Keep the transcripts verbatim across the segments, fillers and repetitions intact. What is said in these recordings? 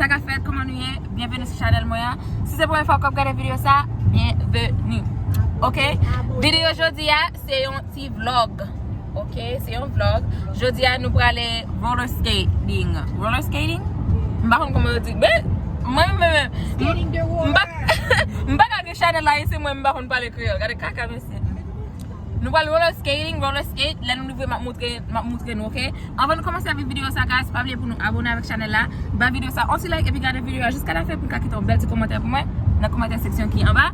Sa k ap fèt, kòman nou ye? Byenveni sou chanèl mwen an. Si se premye fwa w k ap gade videyo sa, byenveni. Oke? Videyo jodi a, se yon ti vlog. Oke? Se yon vlog. Jodi a, nou prale roller skating. Roller skating? M pa konn kòman yo di. Men, mwen menm, m pa, m pa ka gen chanèl la, e se mwen m pa konn pale kreyòl. Gade kaka, mesye. Nou pral roller skating, roller skate. Lè nou rive, m ap montre, m ap montre nou, oke? Anvan nou kòmanse avèk videyo sa, guys, pa bliye pou nou abone avèk chanèl la. Ba videyo sa yon ti like epi gade videyo a jiska lafen pou n ka kite yon bèl ti kòmantè pou mwen nan kòmantè seksyon ki anba.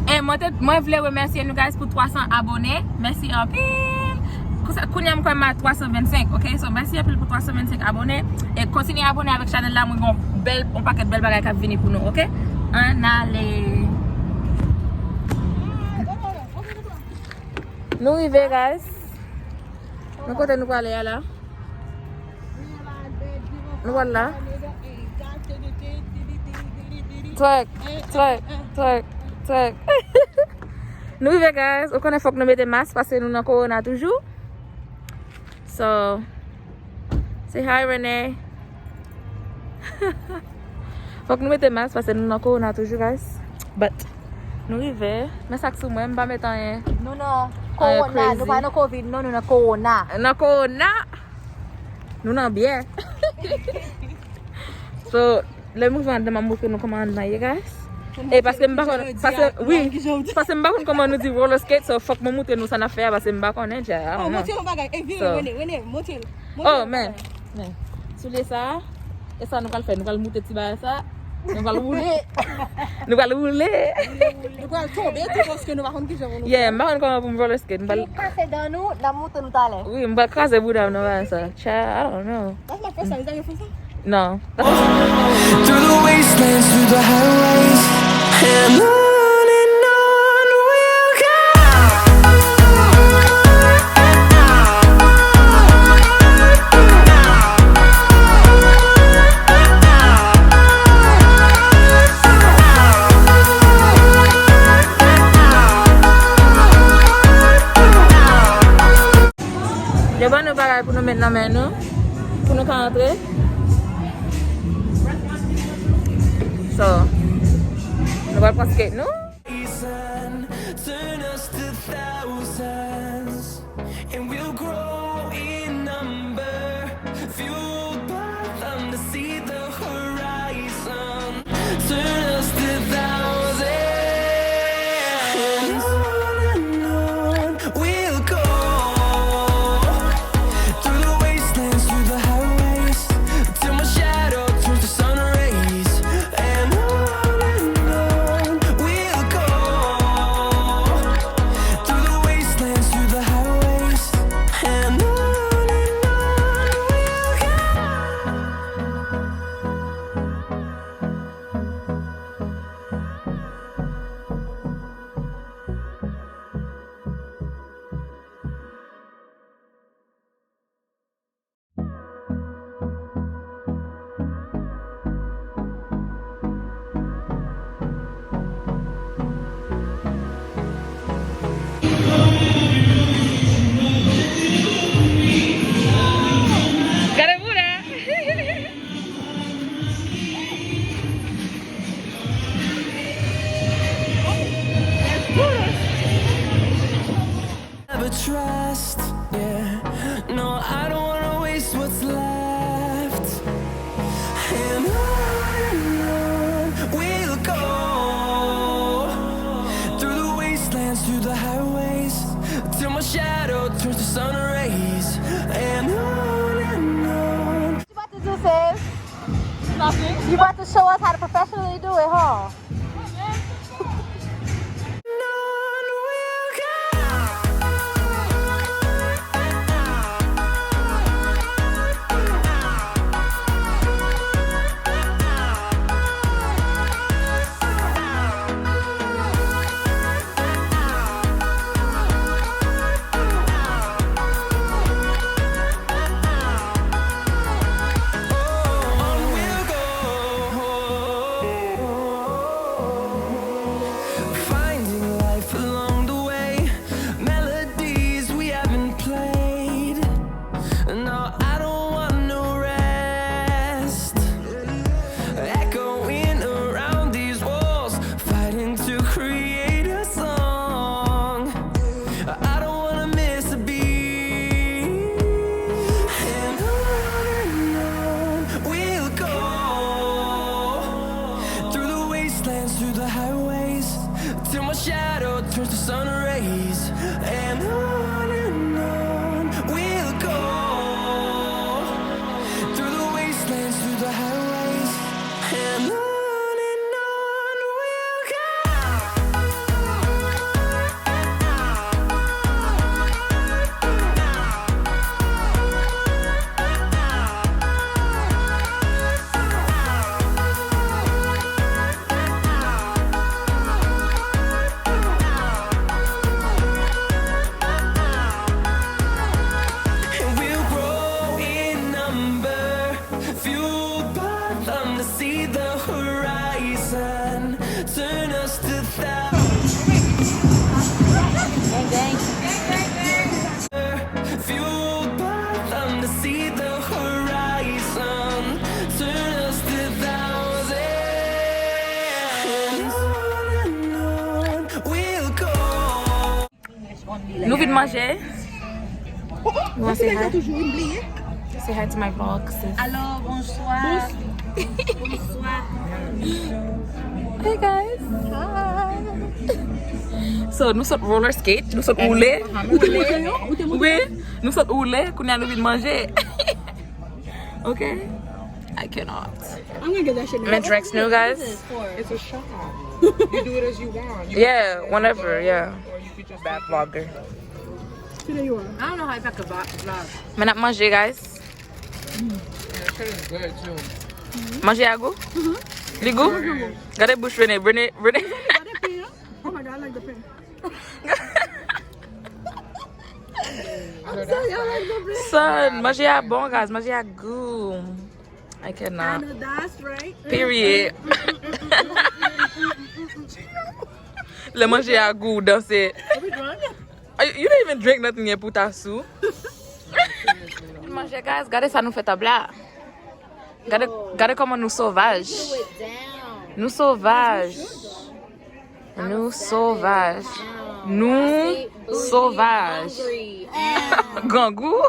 E mwen te, mwen vle remèsye nou, guys, pou twa san abone. Mèsi anpil. Konsa, kounye a m kwè m a twa san vennsenk, oke? So, mèsi anpil pou twa san vennsenk abone. E kontinye abone avèk chanèl la, mwen gen yon bèl, yon pakèt bèl bagay k ap vini pou nou, oke? Ann ale. Nou rive, guys. Nou kote nou prale a la? Nou pral la? Twerk, twerk, twerk, twerk. Nou rive, guys. Ou konnen fòk nou mete mas paske nou nan kowona toujou. So, say hi, Rene. Fòk nou mete mas paske nou nan kowona toujou, guys. But, nou rive. Men sa k sou mwen, m pa met anyen. Nou nan kowona, nou pa nan covid, non, nou nan kowona. Nan kowona. Nou nan byè. So, lè m rive anndan, m ap montre nou kòman anndan ye, guys. E paske m pa konn, paske, wi, paske m pa konn kòman nou di roller skate, so fòk mwen montre nou sa n ap fè a, paske m pa konnen, dja, I don't know. Montre yon bagay, e vire, Rene, Rene, montre l. Oh, man. Men, soulye sa, e sa nou pral fè, nou pral moute ti bagay sa, nou pral woule. Nou pral woule. Nou pral tonbe tou, paske nou pa konn kijan pou nou fè. Yeah, m pa konn kòman pou m roller skate. M pral, si nou kase dan nou, n ap montre nou talè. Wi, m pral kraze bouda m nan bagay sa. Child, I don't know. That's my first time. Is that your first time? No. Through the wastelands, through the highways, and on and on we'll go. Yo ban nou bagay pou nou met nan men nou, pou nou ka antre. So, nou pral pran skate nou. Turn us to thousands, and we'll grow in number, fueled by them to see the horizon. Turn us to thousands. And on and on we'll go. Through the wastelands, through the highways, till my shadow turns to sun rays. And on and on we'll go. Through the wastelands, through the highways, and on and on we'll go. Gade bouda. Never trust, yeah. No, I don't wanna waste what's left. And on and on we'll go. Through the wastelands, through the highways, till my shadow turns to sun rays. And on and on. What you about to do, sis? Nothing. You about to show us how to professionally do it, huh? Manje. You wanna say hi? Say hi to my vlog, sis. Alo, bonswa. Bonswa. Hey guys. Hi. So, nou sot roller skate, nou sot woule. Wi, nou sot woule, kounye a nou vin manje. Okay? I cannot. I'm gonna get that shit. Men drinks nou, guys. It's a shot. You do it as you want. You Yeah, whenever, yeah. Or you could just Bad vlogger. Today you are. I don't know how I pack a vlog. Men ap manje, guys. Yeah, that shit is good too. Manje a gou? Li gou? Gade bouch Rene. Rene, Rene. Gade pen, hein? Oh my God, I like the pen. I'm sorry, I like the pen. Son, manje a bon, guys. Manje a gou. I cannot. I know that's right. Period. Lè manje a gou, danse. Are we drunk? Are you, you didn't even drink nothing yet pou ta sou. Manje, guys, gade sa nou fè tab la. Gade, gade kòman nou sovaj. Nou sovaj. Nou sovaj. Nou sovaj. Grangou.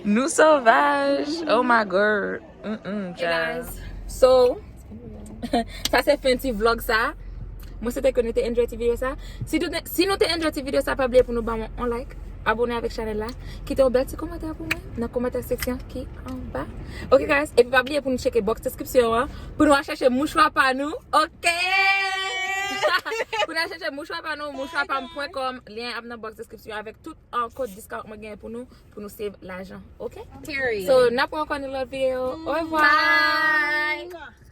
Nou sovaj. Oh my God. Mm-mm, child. So, sa se fen ti vlog sa. Mwen swete ke nou te enjoy ti video sa. Si nou te, si nou te enjoy ti video sa, pa bliye pou nou ban mwen on like, abone avèk chanèl la, kite yon bèl ti kòmantè pou mwen nan kòmantè seksyon ki anba. Ok, guys, epi pa bliye pou nou tcheke box description an, pou nou al chèche mouchwa pa nou. Ok. Pou nou al chèche mouchwa pa nou, mouchwa pa m pwen kòm, lyen ap nan box description avèk tout, uh, kòd discount mwen genyen pou nou, pou nou save lajan. Ok? Period. So, n ap wè ankò nan lòt videyo. Au revoir. Bye.